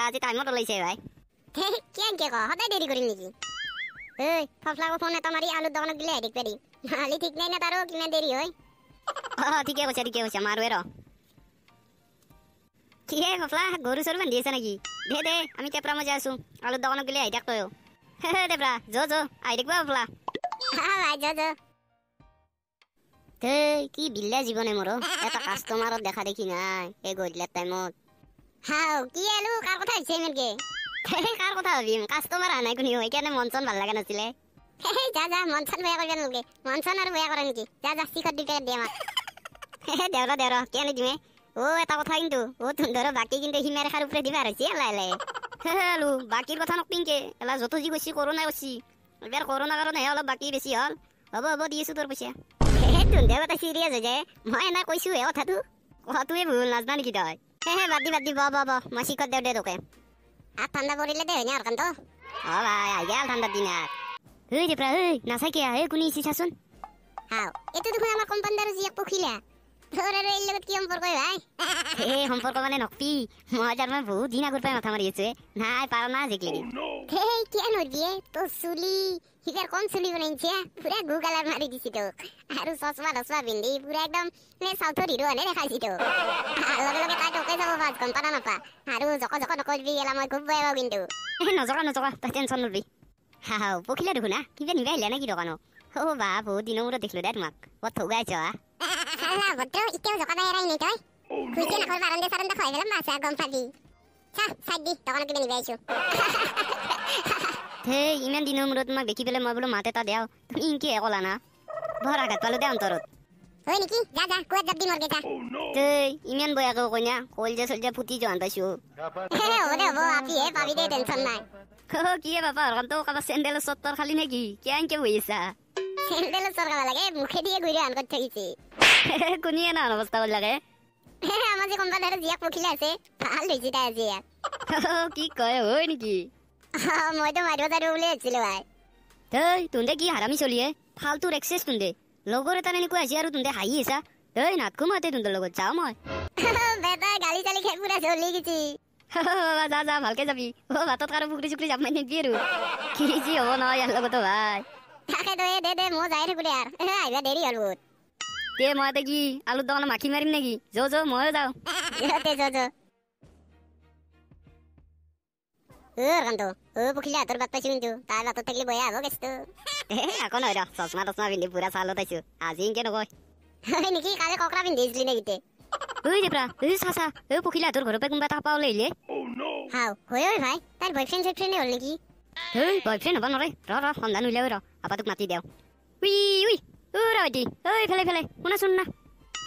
আজি টাইমত ওলাইছে ভাই। কেনকে ক, সদায় দেৰি কৰিম নেকি? ঐ ফফলাকো ফোন এটা মাৰি আলুৰ দোকানত গিলে আহি থাকিবা দি, নহ'লে ঠিক নাই না তাৰো কিমান দেৰি হয়। অ ঠিকে কৈছা, ঠিকে কৈছা, মাৰোৱে ৰ। কি হে ফফলা, গৰু চৰু বান্ধি আছে নেকি? দে দে, আমি টেপৰা মজা আছো, আলুৰ দোকানত গেলে আহি থাক তয়ো। টেপৰা য য, আহি থাকিবা ফফলা। ভাই য য। ধেই কি বিল্লা জীৱনে মোৰ, এটা কাষ্টমাৰত দেখা দেখি নাই এই গধূলাৰ টাইমত। হাও কি আলু, কাৰ কথা হৈছে ইমানকে? কাৰ কথা ভাবিম, কাষ্টমাৰ অহা নাই কোনেও, সেইকাৰণে মন চন ভাল লগা নাছিলে। যা যা, মন চন বেয়া কৰিব নালাগে, মন চন আৰু বেয়া কৰে নেকি? যা যা, চিখৰ 2 পেকেট দে আমাক। দেওৰ দেওৰ, কেনে দিমে? অ এটা কথা কিন্তু, অ তুন্দৰ বাকী কিন্তু সীমা ৰেখাৰ ওপৰে দিবা হৈছে লাহে লাহে। আলু বাকীৰ কথা নকপিংকে, এলা য'ত যি কৈছি কৰোণা কৈছি, এইবাৰ কৰোণাৰ কাৰণেহে অলপ বাকী বেছি হ'ল। হ'ব হ'ব, দি আছো তোৰ পইচা। তুন্দৰ কথা চিৰিয়াছ হৈ যায়, মই এনে কৈছোহে কথাটো, কথাটোৱে ভুল নাজানা নেকি তই? হে বাদ দি বাদ দি, ব ব ব, মই চিকত দেও দে তোকে। আৰু ঠাণ্ডা পৰিলে দে হয়নে হৰকান্ত? অ ভাই, আহি গেল ঠাণ্ডাৰ দিন আৰ। ঐ দেপ্ৰা, ঐ নাচাই কিয়া, ঐ কোনে আহিছে চাচোন। হাও, এইটো দেখোন আমাৰ কোম্পানীৰ জীয়েক পখিলা, তোৰ আৰু এইৰ লগত কি সম্পৰ্ক ভাই? এই সম্পৰ্ক মানে নকবি, মই তাৰমানে বহুত দিন আগৰ পৰাই মাথা মাৰি আছো, নাই পাৰা না আজিকালি। হেই কিয় নৰবিয়ে, তোৰ চুলি সিবাৰ কম চুলি বনাইছে, পুৰা গু কালাৰ মাৰি দিছি তোক, আৰু চশমা তচমা পিন্ধি পুৰা একদম চাউথৰ হিৰো হেনে দেখাইছি তোক। লগে লগে তাই তোকে যাব পাঁচ গম পানা নাপা, আৰু জক জক নকৰিবি এলা, মই খুব বেয়া পাওঁ কিন্তু। নজকা নজকা, তই টেনচন নলবি। হাও পখিলা দেখোন হা, কিবা নিবা আহিলা নেকি দোকানত? অ বা, বহুত দিনৰ মূৰত দেখিলো দে তোমাক, বৰ ঠগাইছ হা। চালা ভদ্ৰ, এতিয়াও জকা বাই এৰাই নাই তই, খুইছে নকৰিবা, বাৰান্দা চাৰান্দা খুৱাই পেলাম মাছ, গম পাবি। চা চাইড দি, দোকানত কিবা নিবা আহিছো। হেই ইমান দিনৰ মূৰত তোমাক দেখি পেলাই মই বোলো মাত এটা দেও, তুমি ইনকিহে ক'লা না, বৰ আঘাত পালো দে অন্তৰত। হয় নেকি? যা যা, কুৱাত জাপ দি মৰগে যা। তেই ইমান বয়াকে কইনা, কলজা চলজা ফুটি যোৱান পাইছো। হ'ব দে হ'ব, আপিহে পাবি দে, টেনচন নাই। কি বাপা হৰকান্ত, কাৰোবাৰ চেণ্ডেলৰ চত্তৰ খালি নেকি? কিয় এনকে বহি আছা? চেণ্ডেলৰ চৰ খাব লাগে, মুখে দিয়ে ঘূৰি আন কৰি থাকিছে। কোনিয়ে না অৱস্থা কৰি লাগে। আমাৰ যে কোম্পানীৰ জীয়াক পখিলা আছে, ভাল হৈছে তাই আজি ইয়াত। কি কয় হয় নেকি? মইতো মাৰিব জানিব বুলি ভাবিছিলো ভাই। তই তুন্দে কি হাৰামি চলিয়ে, ফাল্টুৰ এক্সেছ তুন্দে, লগৰ এটা এনেকুৱা আহিছে আৰু তুন্দে হাঁহি আছা। তই নাথকো মই তুন্দৰ লগত যাওঁ মই। বেটা গালি চালি খাই পুৰা চলি গৈছি। যা যা, ভালকে যাবি। অ ভাতত কাৰো পুখুৰী চুখুৰী জাপ মাৰি নিদিবি আৰু, কি যি হ'ব নহয় ইয়াৰ লগতো ভাই। তাকে দে দে দে, মই যাই থাকো দে আৰু, আহিবা দেৰি হ'ল বহুত। তে মই এতিয়া কি আলুৰ দোকানত মাখি মাৰিম নেকি? যো যো, ময়ো যাওঁ। দে যো যো। অ কান্ত, অ পখিলা হাতৰ বাট পাইছো কিন্তু, তাৰ বাটত থাকিলে বয়া হ'ব কেছটো। এ আকৌ নহয় ৰ, চশমা তচমা পিন্ধি পুৰা চালত আহিছো আজি, ইনকে নকয়। হয় নেকি? কালি ককৰা পিন্ধি আহিছিলি নেকি? ঐ দেপ্ৰা, ঐ চা চা, ঐ পখিলা হাতৰ ঘৰৰ পৰা কোনোবা এটা পাওলে আহিলে। হাও হয় ঐ ভাই, তাইৰ বয়ফ্ৰেণ্ড চয়ফ্ৰেণ্ডে হ'ল নেকি? ঐ বয়ফ্ৰেণ্ড হ'ব নোৱাৰে, ৰ ৰ, সন্ধান উলিয়াই ৰ, আপাটোক মাতি দেওঁ। উই উই, ঐ ৰ ভাইটি, ঐ ইফালে ইফালে, শুনাচোন না।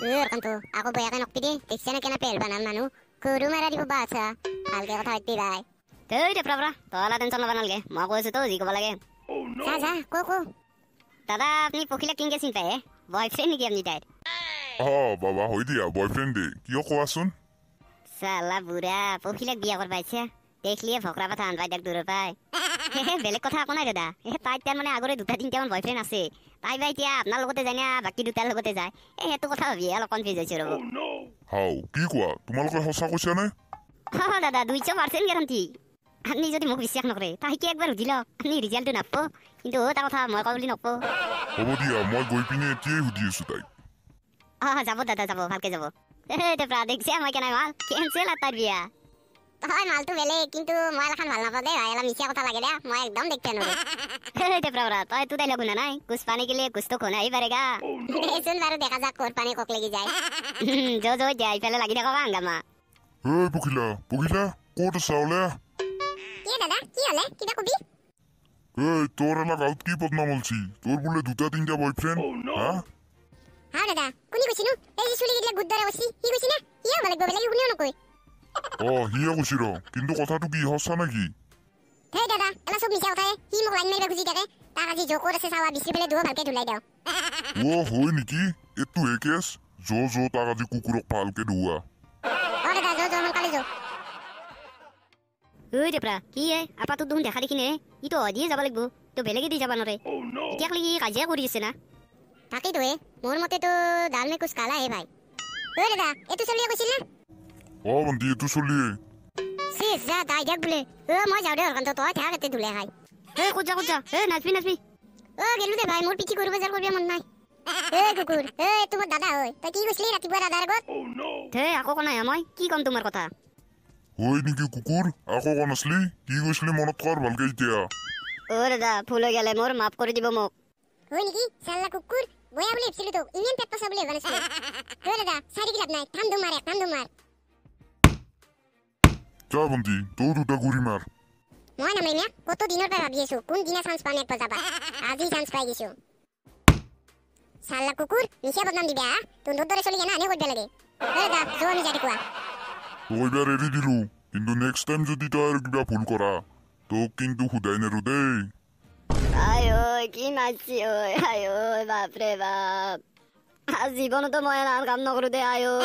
ঐ কান্ত, আকৌ বয়াকে নকবি দেই, দেখিছে নে কেনে পেল বানাল মানুহ, গৰু মাৰা দিব বা। আচ্ছা ভালকে কথা পাতিবি ভাই। তই দেপ্ৰা পৰা, তই অলপ টেনচন ল'ব নালাগে, মই কৈ আছো তো যি ক'ব লাগে। যা যা, ক ক। দাদা আপুনি পখিলা কেনেকে চিনি পায়? বয়ফ্ৰেণ্ড নেকি আপুনি তাইৰ? অ বাবা, হৈ দিয়া বয়ফ্ৰেণ্ড দে, কিয় কোৱাচোন? চালা বুঢ়া, পখিলাক বিয়া কৰবা আহিছে, দেখিলিয়ে ভকৰা পাঠা আন পাই তাক দূৰৰ পাই। বেলেগ কথা একো নাই দাদা, তাইৰ তাৰমানে আগৰে 2 3টামান বয়ফ্ৰেণ্ড আছে, তাই বা এতিয়া আপোনাৰ লগতে যায় না বাকী দুটাৰ লগতে যায়, এই সেইটো কথা ভাবিয়ে অলপ কনফিউজ হৈছো ৰ'ব। হাও কি কোৱা, তোমালোকে সঁচা কৈছা নে? দাদা 200% গেৰাণ্টি। আপুনি যদি মোক বিশ্বাস নকৰে তাইকে একবাৰ সুধি লওক, আপুনি ৰিজাল্টটো নাপাব, কিন্তু এটা কথা মই কওঁ বুলি নকব। হ'ব দিয়া, মই গৈ পিনে এতিয়াই সুধি আছো তাইক। অ যাব দাদা যাব, ভালকে যাব। দেখিছে মই কেনে মাল কেঞ্চেল আৰু তাইৰ বিয়া। হয় মালটো বেলেগ, কিন্তু মই এলাখান ভাল নাপাওঁ দেই ভাই, এলা মিছা কথা লাগে দে, মই একদম দেখতে নোৱাৰো। তই তো ডাইলগ শুনা নাই, কুছ পানী গেলে কুছ তো খোনা আহি পাৰেগা। দেচোন বাৰু দেখা যাক ক'ৰ পানী কক লাগি যায়। যো যো এতিয়া ইফালে লাগি থাকক হাংগামা। ঐ পখিলা, পখিলা ক'ত আছা ওলাই আহ। কি দাদা কি হলে, কিবা কবি? এই তোৰ এলা গাঁৱত কি বদনাম অলছি, তোৰ বোলে 2 3টা বয়ফ্ৰেণ্ড? হা হা দাদা, কোনে কৈছিনো? এই যে চুলি কেইটা গুড দৰে কৈছি, সি কৈছি না? সিয়ে হ'ব লাগিব, বেলেগে কোনেও নকয়। অ সিয়ে কৈছি ৰ, কিন্তু কথাটো কি সঁচা নেকি? হেই দাদা, এলা চব মিছা কথাই, সি মোক লাইন মাৰিব খুজি থাকে, তাক আজি জোকৰ আছে চাৱা, বিচৰি পেলাই দুয়ো ভালকে ধুলাই দিওঁ। অ হয় নেকি, এইটো হে কেছ, যো যো তাক আজি কুকুৰক ভালকে ধুওৱা। অ দাদা যো যো, সোনকালে যো। ঐ দেপ্ৰা, কি হে আপাটোক দেখোন দেখা দেখি নে, ইটো অদিয়ে যাব লাগিব, তো বেলেগে দি যাব নোৱাৰে, এতিয়ালৈকে কাজিয়া কৰি আছে না। তাকেইতো হে, মোৰ মতেতো দাল মে কুছ কালা হে ভাই। ঐ দাদা, এইটো চলিয়ে কৈছিল না? অ ভণ্টি, এইটো চলিয়ে। চেচ যা তাই দিয়ক বোলে। অ মই যাওঁ দে হৰকান্ত, তই থাক এতে ধুলে খাই। এ ক'ত যা, ক'ত যা? এ নাচবি নাচবি। অ গেলো দে ভাই, মোৰ পিঠি গৰু বজাৰ কৰিব মন নাই। এ কুকুৰ, এ তোমাৰ দাদা হয়, তই কি কৈছিলি ৰাতিপুৱা দাদাৰ আগত? ধে আকৌ কোৱা নাই মই, কি ক'ম তোমাৰ কথা? হয় নেকি কুকুৰ, আকৌ কোৱা নাছিলি? কি কৈছিলি মনত কৰ ভালকে এতিয়া। অ দাদা ভুল হৈ গেলে মোৰ, মাফ কৰি দিব মোক। হয় নেকি চাল্লা কুকুৰ, বয়া বুলি ভাবছিলো তোক, ইমান পেট পচা বুলি ভবা নাছিলো। অ দাদা চাৰি লাভ নাই, থাম ধুম মাৰ, এক থাম ধুম মাৰ। যা ভণ্টি, তই দুটা গুৰি মাৰ। মই নামাৰিম, কত দিনৰ পৰা ভাবি আছো কোন দিনা চান্স পাম একবাৰ যাবা, আজি চান্স পাই গৈছো। চাল্লা কুকুৰ, মিছা বদনাম দিবা, তোৰ দৰে চলি কেনে আনে কৰিব লাগে। অ দাদা যোৱা আমি যাই কোৱা। তোক এইবাৰ এৰি দিলো, কিন্তু নেক্সট টাইম যদি তই আৰু কিবা ভুল কৰা, তোক কিন্তু সোধাই নেৰো দেই। আই ঐ কি মাৰছি ঐ, আই ঐ বাপৰে বাপ, জীৱনতো মই আৰু কাম নকৰো দে আই ঐ।